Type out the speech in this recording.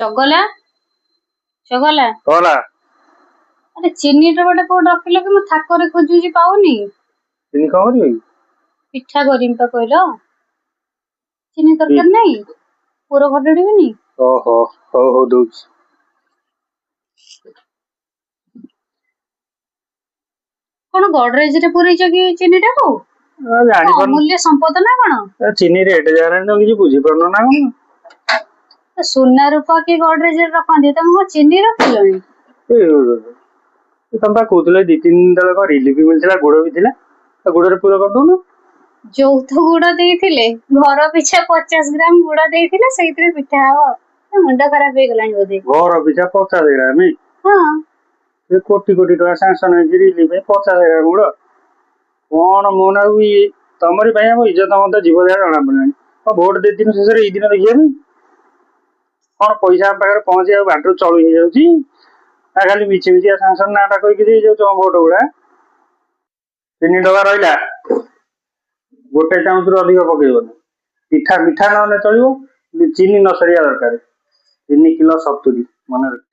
ଚଗଲା ଚଗଲା। କଣ ହେଲା? ଆରେ, ଚିନି ଡବାଟା କୋଉଠି ରଖିଲ କି? ମୁଁ ଥାକରେ ଖୋଜୁଛି, ପାଉନି। ଚିନି କଣ କରିବ କି? ପିଠା କରିମି ପା କହିଲ। ଚିନି ଦରକାର ନାଇଁ? ପୁର ଘଡିବିନି। ଓହୋ, ହଉ ହଉ, ଦଉଛି। କଣ ଗଡରେଜ ରେ ପୁରେଇଛ କି ଚିନି ଟାକୁ? ଜାଣିପାରୁନୁ? ଅମୂଲ୍ୟ ସମ୍ପଦ ନା କଣ? ଚିନି ରେଟ୍ ଯାହା ହେଲାଣି, ତମେ କିଛି ବୁଝିପାରୁନ ନା କଣ? ସୁନା ରୂପା କି ଗଡରେଜ ରେ ରଖନ୍ତି, ତମେ କଣ ଚିନି ରଖିଲଣି? ଏ, ତମେ ପା କହୁଥିଲ 2-3 ଦିନ ତଳେ କଣ ରିଲିଫ ମିଳିଥିଲା, ଗୁଡ ବି ଥିଲା। ଆଉ ଗୁଡରେ ପୁର କରିଦଉନ। ଯୌଥ ଗୁଡ ଦେଇଥିଲେ, ଘର ପିଛା 50 ଗ୍ରାମ ଗୁଡ ଦେଇଥିଲେ, ସେଇଥିରେ ପିଠା ହବ। ମୁଣ୍ଡ ଖରାପ ହେଇଗଲାଣି ବୋଧେ। ଘର ପିଛା 50 ଗ୍ରାମ? ହଁ। ଏ କୋଟି କୋଟି ଟଙ୍କା ସାଙ୍ଗସନ ହେଇଛି ରିଲିଫ ପାଇଁ, 50 ଗ୍ରାମ ଗୁଡ କଣ? ମୁଁ ନା ବି ତମରି ପାଇଁ ଆମ ଇଜ୍ଜତ ମଧ୍ୟ ଯିବ ଯାହା ଜଣା ପଡିଲାଣି। ଆଉ ଭୋଟ 2 ଦିନ ଶେଷରେ ଏଇ ଦିନ ଦେଖିବା ପାଇଁ କଣ ପଇସା ଆମ ପାଖରେ ପହଞ୍ଚି ଆଉ ବାଟରୁ ଚଳୁ ହେଇଯାଉଛି ନା ଖାଲି ମିଛି ମିଛିକା ସାଙ୍ଗସନ ନାଁଟା କହିକି ଦେଇଯାଉଛ ଆମ ଭୋଟ ଗୁଡା? ତିନି ଟଙ୍କା ରହିଲା, ଗୋଟେ ଚାମଚରୁ ଅଧିକ ପକେଇବନି। ପିଠା ମିଠା ନହେଲେ ଚଳିବ, କିନ୍ତୁ ଚିନି ନ ସରିବା ଦରକାର। 3 କିଲୋ 70 ମନେ ରଖ।